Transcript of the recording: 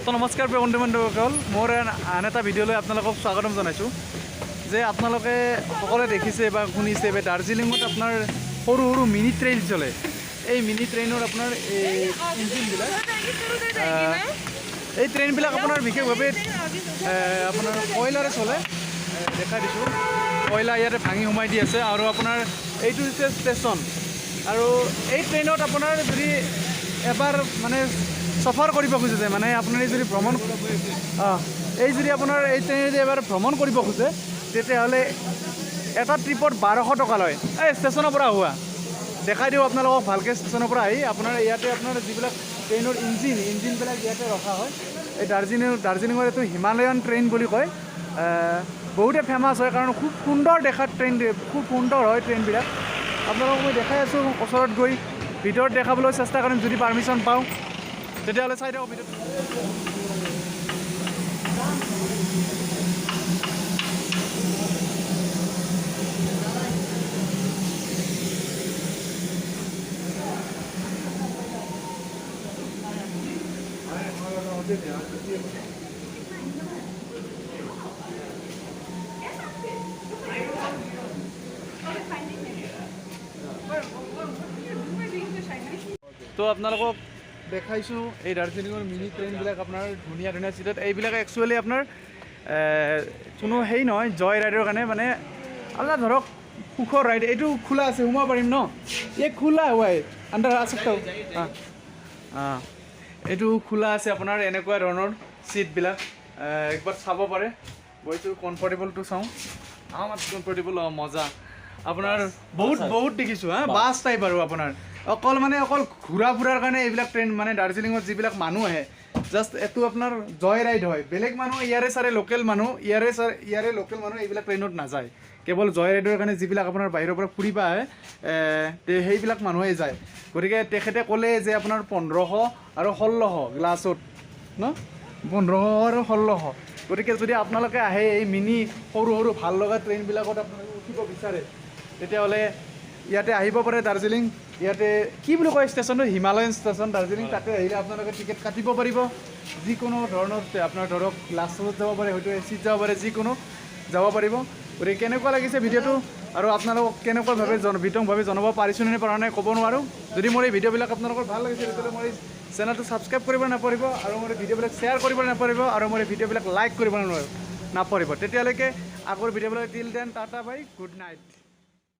তো নমস্কাৰ প্ৰিয় বন্ধু বান্ধৱীসকল, মোৰ আন এটা ভিডিঅ'লৈ আপোনালোকক স্বাগতম জনাইছোঁ। যে আপোনালোকে সকলোৱে দেখিছে বা শুনিছে বা দাৰ্জিলিঙত আপোনাৰ সৰু সৰু মিনি ট্ৰেইন চলে। এই মিনি ট্ৰেইনৰ আপোনাৰ এই ইঞ্জিনবিলাক, এই ট্ৰেইনবিলাক আপোনাৰ বিশেষভাৱে আপোনাৰ কয়লাৰে চলে। দেখাই দিছোঁ, কয়লা ইয়াতে ভাঙি সোমাই দি আছে। আৰু আপোনাৰ এইটো হৈছে ষ্টেচন। আৰু এই ট্ৰেইনত আপোনাৰ যদি এবাৰ মানে চফাৰ কৰিব খোজে, মানে আপুনি যদি ভ্ৰমণ এই যদি আপোনাৰ এই ট্ৰেইনেদি এবাৰ ভ্ৰমণ কৰিব খোজে, তেতিয়াহ'লে এটা ট্ৰিপত 1200 টকা লয়। এই ষ্টেচনৰ পৰা হোৱা দেখাই দিওঁ আপোনালোকক ভালকৈ। ষ্টেচনৰ পৰা আহি আপোনাৰ ইয়াতে আপোনাৰ যিবিলাক ট্ৰেইনৰ ইঞ্জিন, ইঞ্জিনবিলাক ইয়াতে ৰখা হয়। এই দাৰ্জিলিঙৰ এইটো হিমালয়ান ট্ৰেইন বুলি কয়। বহুতে ফেমাছ হয়, কাৰণ খুব সুন্দৰ দেখাত ট্ৰেইন, খুব সুন্দৰ হয় ট্ৰেইনবিলাক। আপোনালোকক মই দেখাই আছোঁ ওচৰত গৈ, ভিতৰত দেখাবলৈ চেষ্টা কৰিম যদি পাৰ্মিশ্যন পাওঁ। তেতিয়াহ'লে চাই থাকক ভিডিঅ'টো। তো আপোনালোকক দেখাইছোঁ এই দাৰ্জিলিঙৰ মিনি ট্ৰেইনবিলাক, আপোনাৰ ধুনীয়া ধুনীয়া চিটত। এইবিলাক একচুৱেলি আপোনাৰ কোনো হেৰি নহয়, জয় ৰাইডৰ কাৰণে, মানে আপোনাৰ ধৰক সুখৰ ৰাইড। এইটো খোলা আছে, সোমাব পাৰিম ন? এই খোলা हुआ अंदर आ सकता हूँ। অঁ, এইটো খোলা আছে। আপোনাৰ এনেকুৱা ধৰণৰ চিটবিলাক একবাৰ চাব পাৰে। গৈছোঁ, কমফৰ্টেবলটো চাওঁ। আমাৰ কমফৰ্টেবল, অঁ, মজা। আপোনাৰ বহুত বহুত দেখিছোঁ, হা, বাছ টাইপ। আৰু আপোনাৰ অকল মানে অকল ঘূৰা ফুৰাৰ কাৰণে এইবিলাক ট্ৰেইন, মানে দাৰ্জিলিঙত যিবিলাক মানুহ আহে, জাষ্ট এইটো আপোনাৰ জয় ৰাইড হয়। বেলেগ মানুহ ইয়াৰে চাৰে লোকেল মানুহ, ইয়াৰে লোকেল মানুহ এইবিলাক ট্ৰেইনত নাযায়। কেৱল জয় ৰাইডৰ কাৰণে যিবিলাক আপোনাৰ বাহিৰৰ পৰা ফুৰিব আহে, সেইবিলাক মানুহে যায়। গতিকে তেখেতে ক'লে যে আপোনাৰ 1500 আৰু 1600 গ্লাছত ন, 1500 আৰু 1600। গতিকে যদি আপোনালোকে আহে, এই মিনি সৰু সৰু ভাল লগা ট্ৰেইনবিলাকত আপোনালোকে উঠিব বিচাৰে, তেতিয়াহ'লে ইয়াতে আহিব পাৰে। দাৰ্জিলিং ইয়াতে কি বুলি কয় ষ্টেচনটো, হিমালয়ান ষ্টেচন দাৰ্জিলিং, তাতে আহিলে আপোনালোকে টিকেট কাটিব পাৰিব। যিকোনো ধৰণৰ আপোনাৰ ধৰক গ্লাছত যাব পাৰে, হয়তো এচিত যাব পাৰে, যিকোনো যাব পাৰিব। গতিকে কেনেকুৱা লাগিছে ভিডিঅ'টো আৰু আপোনালোকক কেনেকুৱাভাৱে বিতংভাৱে জনাব পাৰিছোঁ নে পৰা নাই ক'ব নোৱাৰোঁ। যদি মোৰ এই ভিডিঅ'বিলাক আপোনালোকৰ ভাল লাগিছে, তেতিয়াহ'লে মোৰ এই চেনেলটো ছাবস্ক্ৰাইব কৰিব নাপাহৰিব আৰু মোৰ এই ভিডিঅ'বিলাক শ্বেয়াৰ কৰিব নাপাহৰিব আৰু মোৰ এই ভিডিঅ'বিলাক লাইক কৰিব নাপাহৰিব। তেতিয়ালৈকে আগৰ ভিডিঅ'বিলাক, till then, tata, bye, good night.